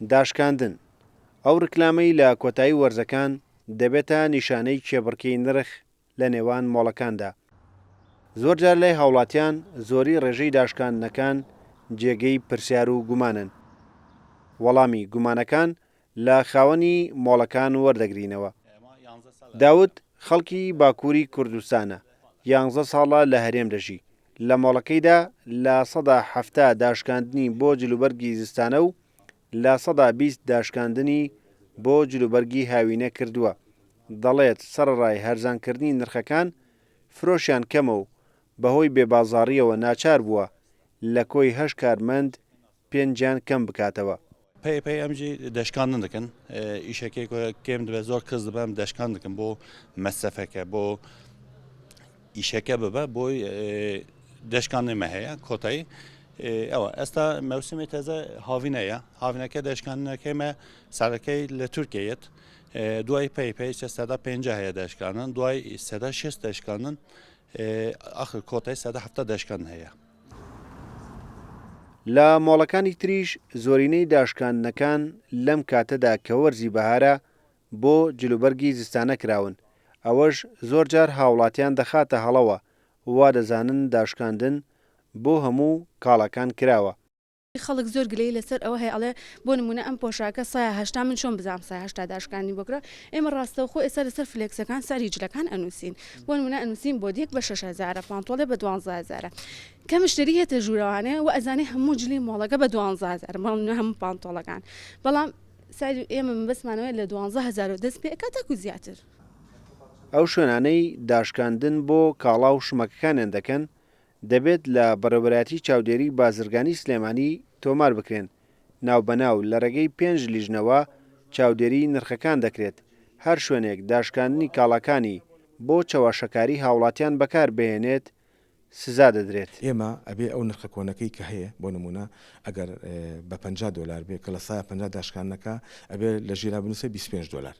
داشکاندن، ئەو ڕیکلامەی لە کۆتایی وەرزەکان دەبێتە نیشانەی کێبڕکێی نرخ لە نێوان مۆڵەکاندا. زۆرجار لای هاوڵاتیان زۆری ڕێژەی داشکاندنەکان جێگەی پرسیار و گومانن. وەڵامی گومانەکان لە خاوەنی مۆڵەکان وەردەگرینەوە. داود خەڵکی باکووری کوردستانە، یانزە ساڵە لە هەرێم دەژی، لە مۆڵەکەیدا 70% داشکاندنی بۆ جلوبەرگی زستانە و 20% داشکاندنی بۆ جلوبەرگی هاوینە کردووە، دەڵێت سەرەڕای هەرزانکردنی نرخەکان، فرۆشیان کەمە و بەهۆی بێبازاڕییەوە ناچار بووە لە کۆی هەشت کارمەند پێنجیان کەم بکاتەوە. پەی پەی ئەم ژی دەشکاندن دەکەن ئیشەکەی کێم دەبێت زۆر کەس دەبم دەشکان دەکەم بۆ مەسەفەکە بۆ ئیشەکە ببە بۆی دەشکاندنمە هەیە کۆتایی ئەوە ئێستا مەوسمی تەزە هاوینەیە هاوینەکە دەشکاندنەکەیمە سارەکەی لە تورکیەت دوای پەی پەی سەدا پ هەیە دەشکانن دوای سەدا شێست دەشکاندن ئاخر کۆتای سەدا هەفتا دەشکان هەیە. لە مۆڵەکانی تریش زۆرینەی داشکاندنەکان لەم کاتەدا کە وەرزی بەهارە بۆ جلوبەرگی زستانە کراون، ئەوەش زۆرجار هاوڵاتیان دەخاتە هەڵەوە وا دەزانن داشکاندن بۆ هەموو کاڵاکان کراوە. خەڵک زۆر گلەیی لەسەر ئەوە هەیە ئەڵێ بۆ نمونە ئەم پۆشاکە سایە 80 من چۆن بزانم سایە 80 داشکاندنی بۆ کرا ئێمە ڕاستەوخۆ ئێستا لەسەر فلێکسەکان سعری جلەکان ئەنووسین بۆ نمونە ئەنووسین بۆدیەک بە 6 هەزارە پانتۆڵێ بە 12 هەزارە کە مشتری هێتە ژوورەوانێ و ئەزانێ هەموو جلی مۆڵەکە بە 12 هەزار هەموو پانتۆڵەکان بەڵام سعری ئێمە مەبەستمانەوەیە لە 12 هەزارەوە دەست پێ ئەکات تاکو زیاتر. ئەو شوێنانەی داشکاندن بۆ کاڵا و شمەکەکانیان دەکەن دەبێت لە بەڕێوەبەرایەتی چاودێری بازرگانی سلێمانی تۆمار بکرێن، ناوبەناو لە ڕێگەی پێنج لیژنەوە چاودێری نرخەکان دەکرێت، هەر شوێنێک داشکاندنی کاڵاکانی بۆ چەواشەکاری هاوڵاتیان بەکار بهێنێت سزا دەدرێت. ئێمە ئەبێ ئەو نرخە کۆنەکەی کە هەیە بۆ نموونە ئەگەر بە 50 دۆلار بێ کە لە سایە 50 داشکاندنەکە ئەبێ لە ژێرا بنووسێ 25 دۆلار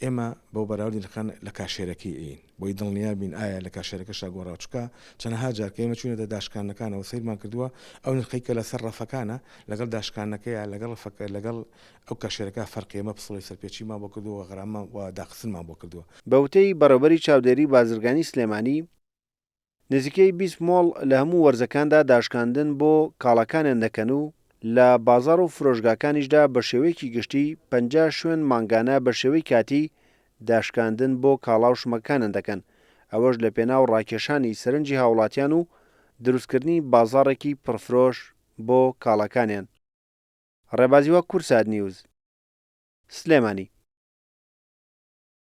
ئێمە بەو بەراوردی نرخەکان لە کاشێرەکەی ئەیین بۆی دڵنیا بین ئایا لە کاشێرەکەشا گۆڕاوە چونکە چەنەها جار کە ئێمە چوینەتە داشکاندنەکانەوە سەیرمان کردووە ئەو نرخەی کە لەسەر ڕەفەکانە لەگەڵ داشکاندنەکەیا لەگەڵ ڕەفەکە لەگەڵ ئەو کاشێرەکە فەرقی ئێمە پسڵی سەرپێچیمان بۆ کردووە و غەرامەمان و داخستنمان بۆ کردووە. بە وتەی بەڕێوبەری چاودێری بازرگانی سلێمانی، نزیکەی 20 مۆڵ لە هەموو وەرزەکاندا داشکاندن بۆ کاڵاکانیان دەکەن و لە بازاڕ و فرۆشگاکانیشدا بە شێوەیەکی گشتی 50 شوێن مانگانە بە شێوەی کاتی داشکاندن بۆ کاڵا و شمەکەکانیان دەکەن، ئەوەش لە پێناو ڕاکێشانی سەرنجی هاوڵاتیان و دروستکردنی بازاڕێکی پڕفرۆش بۆ کاڵاکانیان. ڕێبازی وەک کوردسات نیوز، سلێمانی.